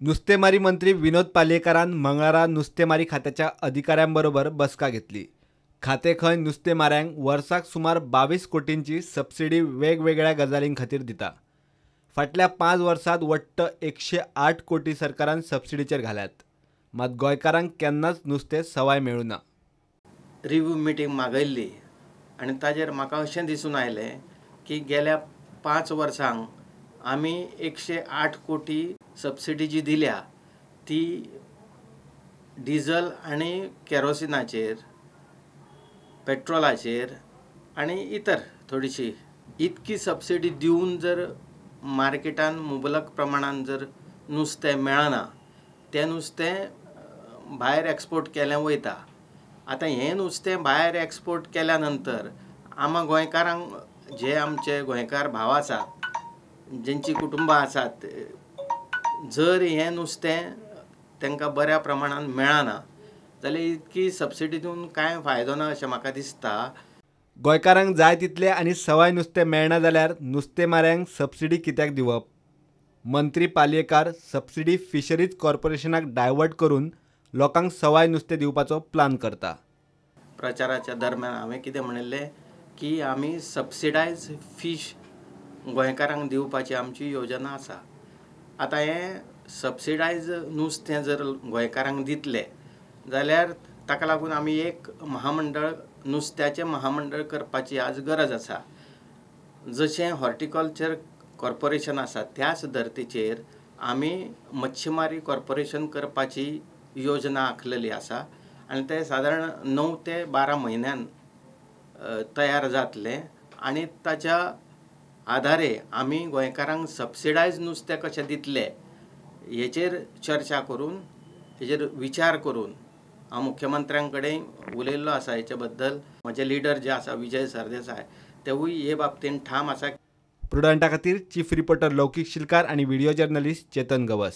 नुस्तेमारी मंत्री विनोद पालयेकारान मंगळारा नुस्तेमारी खात्याच्या अधिकाऱ्यांबरोबर बसका घेतली. खाते खंय नुस्तेमाऱ्यांक वर्साक सुमार 22 कोटींची सबसिडी वेगवेगळ्या गजालीं खातीर दिता. फाटल्या 5 वर्सांत वट्ट 108 कोटी सरकारान सबसिडीचेर घाल्यात. मात गोंयकारांक केन्नाच नुस्तें सवाय मेळूना. रिव्यू मिटींग मागयल्ली आनी ताजेर म्हाका अशें दिसून आयलें की गेल्या 5 वर्सांक आमी 108 कोटी सबसिडी जी दिल्या ती डिझल आनी केरोसिनाचेर, पेट्रोलाचेर आनी इतर थोडीशी इतकी सबसिडी दिवन जर मार्केटान मुबलक प्रमाणान जर नुस्तें मेळना तें नुस्तें भायर एक्सपोर्ट केलें वयता. आतां हें नुस्तें भायर एक्सपोर्ट केल्या नंतर आमा गोंयकारांक जे आमचे गोंयकार भाव आसात, जेंची कुटुंबां आसात, जर हें नुस्तें तांकां बऱ्या प्रमाणान मेळना जाल्यार इतकी सबसिडी दिवन कांय फायदो ना अशें म्हाका दिसता. गोंयकारांक जाय तितलें आनी सवाय नुस्तें मेळना जाल्यार नुस्तेमाऱ्यांक सबसिडी कित्याक दिवप? मंत्री पालयेकार सबसिडी फिशरीज कॉर्पोरेशनाक डायवर्ट करून लोकांक सवाय नुस्तें दिवपाचो प्लान करता. प्रचाराच्या दरम्यान हांवें कितें म्हणिल्लें की आमी सबसिडायज फीश गोंयकारांक दिवपाची आमची योजना आसा. आतां हें सबसिडायज नुस्तें जर गोंयकारांक दितले जाल्यार ताका लागून आमी एक महामंडळ, नुस्त्याचें महामंडळ करपाची आज गरज आसा. जशें हॉर्टिकल्चर कॉर्पोरेशन आसा त्याच धर्तीचेर आमी मच्छीमारी कॉर्पोरेशन करपाची योजना आखलेली आसा आनी तें सादारण 9 ते 12 म्हयन्यान तयार जातलें आनी ताच्या आधारे आमी गोंयकारांक सबसिडायज नुस्तें कशें दितले हेचेर चर्चा करून, हेचेर विचार करून हांव मुख्यमंत्र्यां कडेन उलयल्लो आसा. हेचे बद्दल म्हजे लिडर जे आसा विजय सरदेसाय तेवूय हे बाबतीन ठाम आसा. प्रुडंटा खातीर चीफ रिपोर्टर लौकीक शिलकार आनी व्हिडिओ जर्नलिस्ट चेतन गवस.